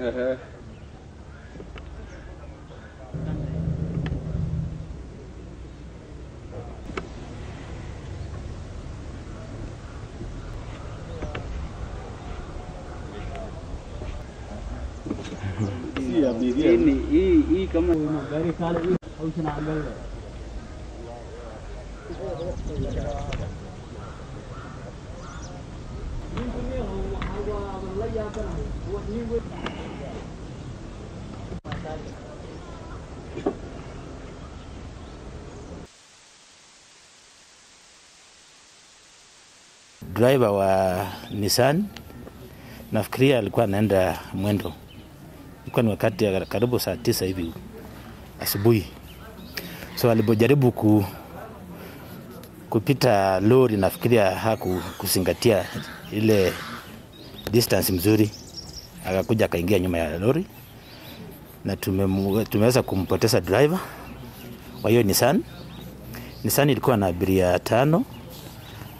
Hii kama gari kale hii au Driver wa Nissan nafikiria alikuwa anaenda mwendo. Ilikuwa ni wakati ya karibu saa 9 hivi asubuhi. So alipojaribu kupita lori, nafikiria hakuzingatia ile distance mzuri, akakuja akaingia nyuma ya lori na tumeweza kumpoteza driver wa hiyo Nissan. Nissan ilikuwa na abiria 5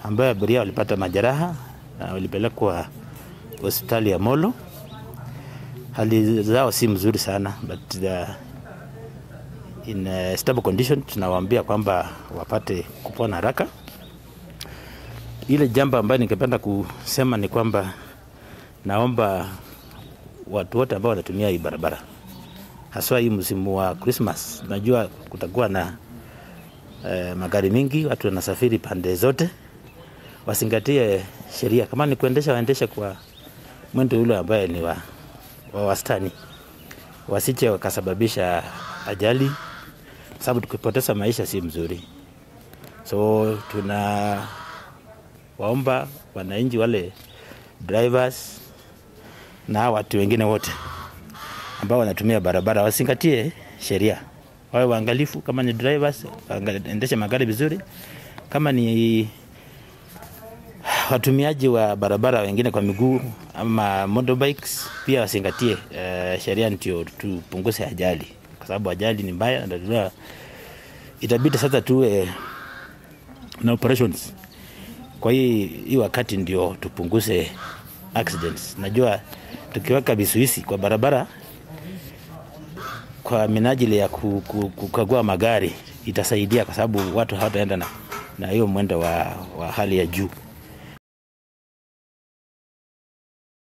ambayo abiria walipata majeraha na walipelekwa hospitali ya Molo. Hali zao si mzuri sana, but in a stable condition. Tunawaambia kwamba wapate kupona haraka. Ile jambo ambayo ningependa kusema ni kwamba naomba watu wote ambao wanatumia hii barabara, haswa hii msimu wa Christmas, najua kutakuwa na magari mingi, watu wanasafiri pande zote, wasingatie sheria. Kama ni kuendesha, waendeshe kwa mwendo ule ambaye ni wa wastani, wasije wakasababisha ajali, sababu tukipoteza maisha si mzuri. So tuna waomba wananchi wale drivers na watu wengine wote ambao wanatumia barabara wasingatie sheria, wawe waangalifu. Kama ni drivers waendeshe magari vizuri, kama ni watumiaji wa barabara wengine kwa miguu ama motorbikes pia wasingatie sheria, ndio tupunguze ajali, kwa sababu ajali ni mbaya na itabidi sasa tuwe na operations kwa hii wakati ndio tupunguze accidents. Najua tukiweka vizuizi kwa barabara kwa minajili ya kukagua magari itasaidia, kwa sababu watu hawataenda na hiyo mwendo wa hali ya juu.